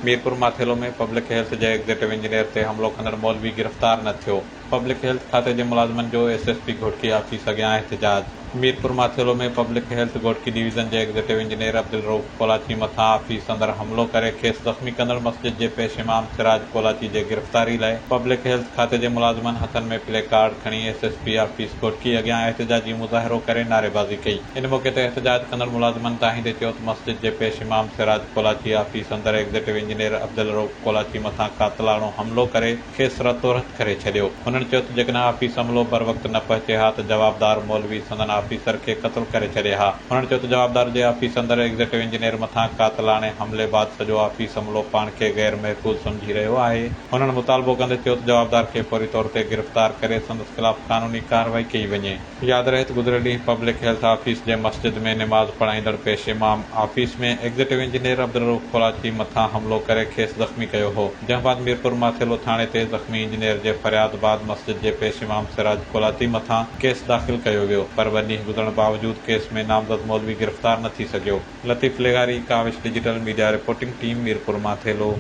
Mirpur Mathelo ۾ public health جي executive engineer تي حملو ڪندڙ مولوي گرفتار نه ٿيو، پبلڪ هيلٿ کاتي جي ملازمن جو S S P Ghotki office اڳيان احتجاج. Mirpur Mathelo ۾ public health Ghotki division جي ايگزيڪٽو انجنيئر عبدالرئوف ڪولاچي مٿان آفيس اندر حملو ڪري کيس زخمي ڪندڙ مسجد جي پيش امام سراج ڪولاچي جي گرفتاري لاء پبلڪ هيلٿ کاتي جي ملازمن هٿن ۾ پلي ڪارڊ کڻي S S P office Ghotki اڳيان احتجاجي مظاهرو ڪري نعريبازي ڪئي. ان موقعي تي احتجاج ڪندڙ ملازمن دانهيندي چيو ته مسجد جي پيش امام سراج ڪولاچي آفيس اندر ايگزيڪٽو انجنيئر عبدالرئوف ڪولاچي مٿان قاتلاڻو حملو ڪري کيس رتورت ڪري ڇڏيو. هنن چيو ته جيڪڏهن آفيس عملو بروقت نه پهچي ها ته جوابدار مولوي سندن آفيسر کي قتل ڪري ڇڏي ها. هنن چيو ته جوابدار جي آفيس اندر ايگزيڪٽو انجنيئر مٿان قاتلاڻي حملي بعد سڄو آفيس عملو پاڻ کي غير محفوظ سمجهي رهيو آهي. هنن مطالبو ڪندي چيو ته جوابدار کي فوري طور تي گرفتار ڪري سندس خلاف قانوني ڪارروائي ڪئي وڃي. ياد رهي ته گذريل ڏينهن پبلڪ هيلٿ آفيس جي مسجد ۾ نماز پڙهائيندڙ پيش امام office ۾ executive engineer Abdul Rauf Kolachi مٿان حملو ڪري کيس زخمي ڪيو هو، جنهن بعد ميرپور ماٿيلو ٿاڻي تي زخمي انجنيئر جي فرياد بعد مسجد جي پيش امام سراج ڪولاچي مٿان ڪيس داخل ڪيو ويو پر ٻه ڏينهن گذرڻ باوجود ڪيس ۾ نامزد مولوي گرفتار نه ٿي سگهيو. لطيف لغاري، Kawish digital media reporting team Mirpur Mathelo.